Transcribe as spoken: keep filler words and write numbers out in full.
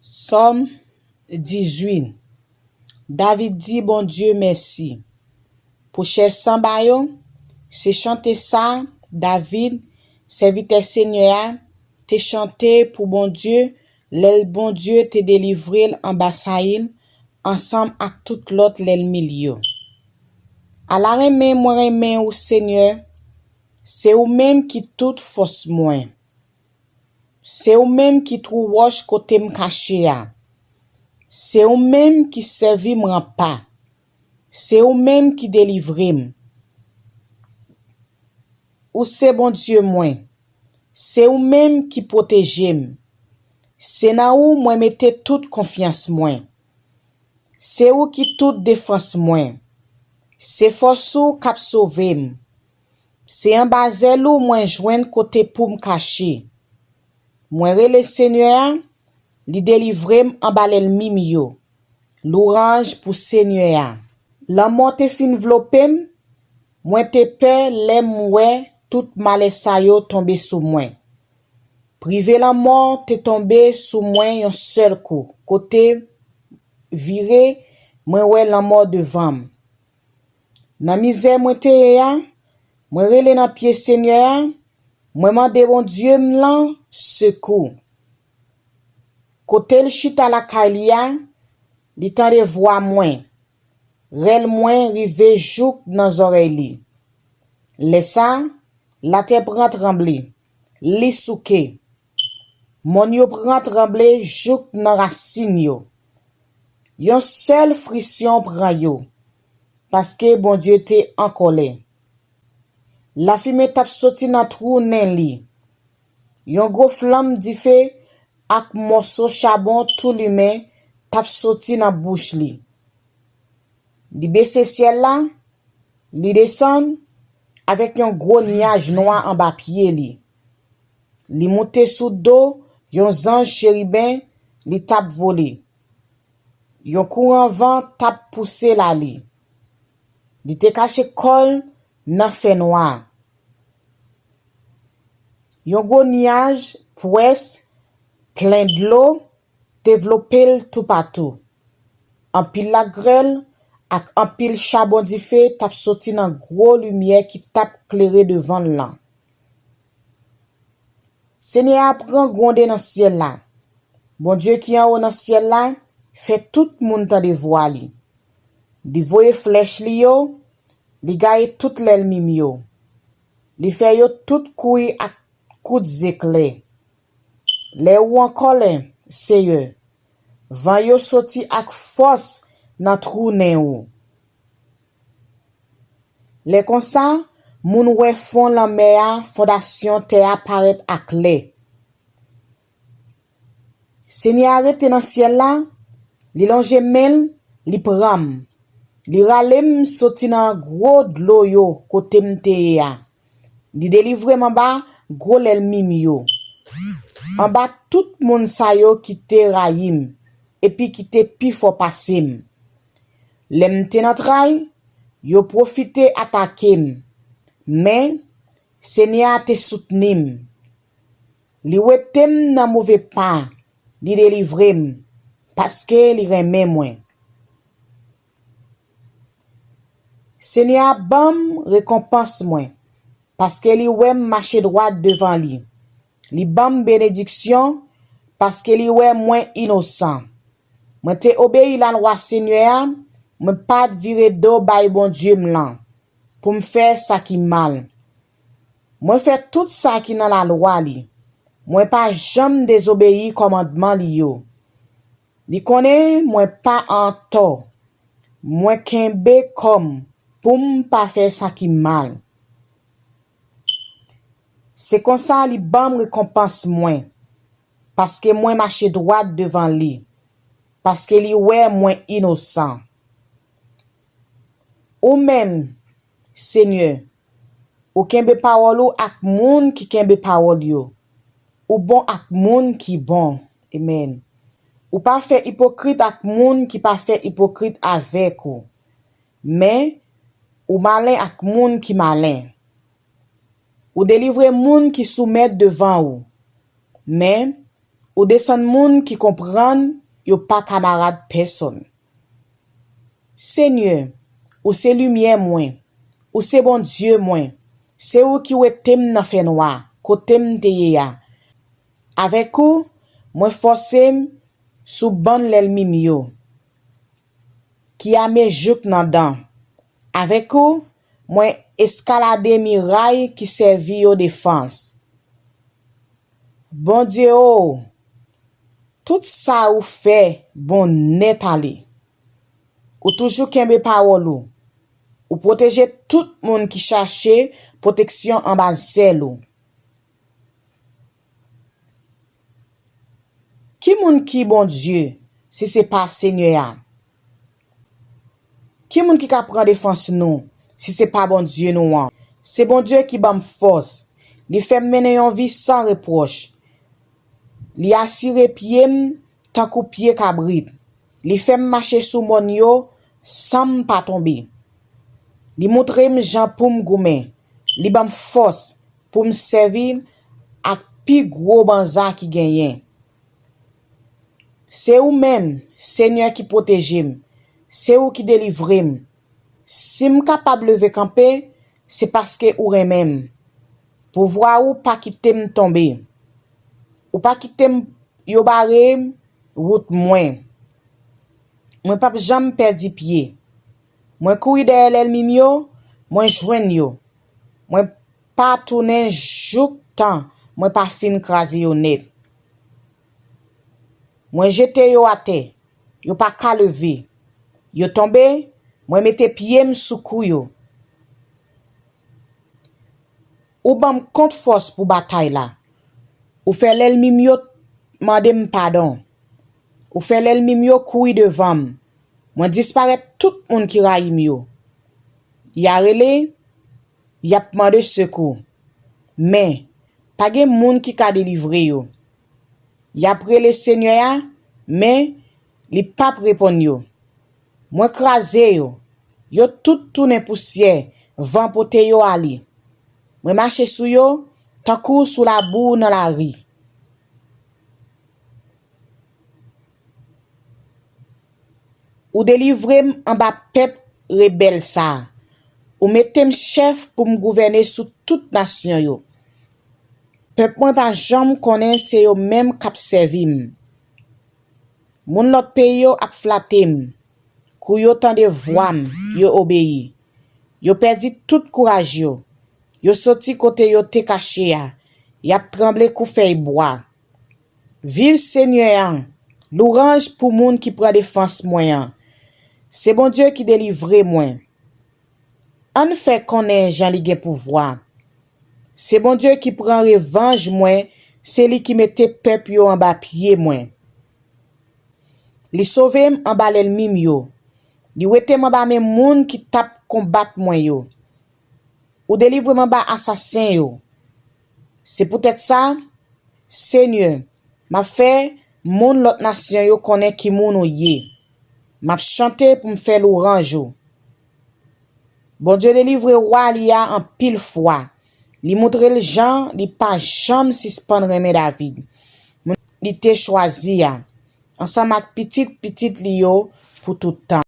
Sòm dizuit. David di Bondye mèsi. Pou chèf sanba yo, se chante sa David, sèvitè Senyè a, te chante pou Bondye lè l Bondye te delivre l anba Sayil ansanm ak tout lòt lènmi l yo. Ala renmen mwen renmen ou, Senyè, se ou menm ki tout fòs mwen. Se ou menm ki twou wòch kote m kache a. Se ou menm ki sèvi m ranpa. Se ou menm ki delivre m. Ou se Bondye mwen. Se ou menm ki pwoteje m. Se nan ou mwen mete tout konfyans mwen. Se ou ki tout defans mwen. Se fòs ou k ap sove m. Se anba zèl ou mwen jwenn kote pou m kache. Mwen rele Senyè a, li delivre m anba lènmi m yo. Louwanj pou Senyè a. Lanmò te fin vlope m, mwen te pè lè m wè tout malè sa yo tonbe sou mwen. Prive lanmò te tonbe sou mwen yon sèl kou, kote vire, mwen wè lanmò devan m. Nan mizè mwen te ye a, mwen rele nan pye Senyè a, mwen mande Bondye m lan sekou. Kote l chita lakay li a, li tande vwa mwen. Rèl mwen rive jouk nan zòrèy li. Lè sa, latè pran tranble, li souke. Mòn yo pran tranble jouk nan rasin yo. Yon sèl frisyon pran yo, paske Bondye te an kòlè. Lafimen t ap soti nan twou nen li. Yon gwo flanm dife ak mòso chabon tou limen t ap soti nan bouch li. Li bese syèl la, li desann avèk yon gwo nyaj nwa anba pye li. Li moute sou do yon zanj cheriben, li t ap vole. Yon kouran van t ap pouse l ale. Li te kache kò l nan fènwa. Yon gwo nyaj pwès plen dlo te vlope l toupatou. Anpil lagrèl ak anpil chabon dife t ap soti nan gwo limyè ki t ap klere devan l lan. Senyè a pran gwonde nan syèl la. Bondye ki anwo nan syèl la fè tout moun tande vwa li. Li voye flèch li yo, li gaye tout lènmi m yo. Li fè yo tout kouri ak kout zeklè. Lè ou an kòlè, Seyè, van yo soti ak fòs nan twou nen ou. Lè konsa, moun wè fon lanmè a, fondasyon tè a parèt aklè. Senyè a rete nan syèl la, li lonje men l, li pran m. Li rale m soti nan gwo dlo yo kote m te ye a. Li delivre m anba gwo lènmi m yo, anba tout moun sa yo ki te rayi m epi ki te pi fò pase m. Lè m te nan tray, yo pwofite atake m, men Senyè a te soutni m. Li wete m nan move pa, li delivre m, paske li renmen mwen. Senyè a ban m rekonpans mwen, paske li wè m mache dwat devan li. Li ban m benediksyon, paske li wè mwen inosan. Mwen te obeyi lalwa Senyè a, mwen pa t vire do bay Bondye m lan pou m fè sa ki mal. Mwen fè tout sa ki nan lalwa li. Mwen pa janm dezobeyi kòmandman li yo. Li konnen mwen pa antò. Mwen kenbe kò m pou m pa fè sa ki mal. Se konsa li ban m rekonpans mwen, paske mwen mache dwat devan li, paske li wè mwen inosan. Ou menm, Senyè, ou kenbe pawòl ou ak moun ki kenbe pawòl yo. Ou bon ak moun ki bon. Amen. Ou pa fè ipokrit ak moun ki pa fè ipokrit avèk ou. Men, ou malen ak moun ki malen. Ou delivre moun ki soumèt devan ou. Men, Ou desann moun ki konprann yo pa kamarad pèsonn. Senyè, ou se limyè mwen, ou se Bondye mwen, se ou ki wete m nan fènwa, kote m te ye a. Avèk ou, mwen fòse m sou bann lènmi m yo, ki ame jouk nan dan. Avèk ou, mwen eskalade miray ki sèvi yo defans. Bondye o, tout sa ou fè bon nèt ale. Ou toujou kenbe pawòl ou. Ou pwoteje tout moun ki chache pwoteksyon anba zèl ou. Ki moun ki Bondye si se pa Senyè a? Ki moun ki ka pran defans nou si se pa Bondye nou an? Se Bondye ki ban m fòs. Li fè m mennen yon vi san repwòch. Li asire pye m tankou pye kabrit. Li fè m mache sou mòn yo san m pa tonbe. Li montre m jan pou m goumen. Li ban m fòs pou m sèvi l ak pi gwo banza ki genyen. Se ou menm, Senyè, ki pwoteje m. Se ou ki delivre m. Si m kapab leve kanpe, se paske ou renmen m. Pouvwa ou pa kite m tonbe. Ou pa kite m, yo bare m wout mwen. Mwen p ap janm pèdi pye. Mwen kouri dèyè lènmi m yo, mwen jwenn yo. Mwen pa tounen jouk tan mwen pa fin kraze yo nèt. Mwen jete yo atè, yo pa ka leve. Yo tonbe, mwen mete pye m sou kou yo. Ou ban m kont fòs pou batay la. Ou fè lènmi m yo mande m padon. Ou fè lènmi m yo kouri devan m. Mwen disparèt tout moun ki rayi m yo. Y a rele, y ap mande sekou. Men, pa gen moun ki ka delivre yo. Y ap rele Senyè a, men li p ap reponn yo. Mwen kraze yo. Yo tout tounen pousyè, van pote yo ale. Mwen mache sou yo tankou sou labou nan lari. Ou delivre m anba pèp rebèl sa a. Ou mete m chèf pou m gouvène sou tout nasyon yo. Pèp mwen pa janm konnen se yo menm k ap sèvi m. Moun lòt peyi yo ap flate m. Kou yo tande vwa m, yo obeyi. Yo pèdi tout kouraj yo. Yo soti kote yo te kache a. Y ap tranble kou fèy bwa. Viv Senyè a! Louwanj pou moun ki pran defans mwen an! Se Bondye ki delivre mwen. Ann fè konnen jan li gen pouvwa. Se Bondye ki pran revanj mwen, se li ki mete pèp yo anba pye mwen. Li sove m anba lènmi m yo. Li wete m anba men moun ki t ap konbat mwen yo. Ou delivre m anba asasen yo. Se poutèt sa, Senyè, m ap fè moun lòt nasyon yo konnen ki moun ou ye. M ap chante pou m fè louwanj ou. Bondye delivre wa li a anpil fwa. Li montre l jan li pa janm sispann renmen David, moun li te chwazi a, ansanm ak pitit pitit li yo pou tout tan.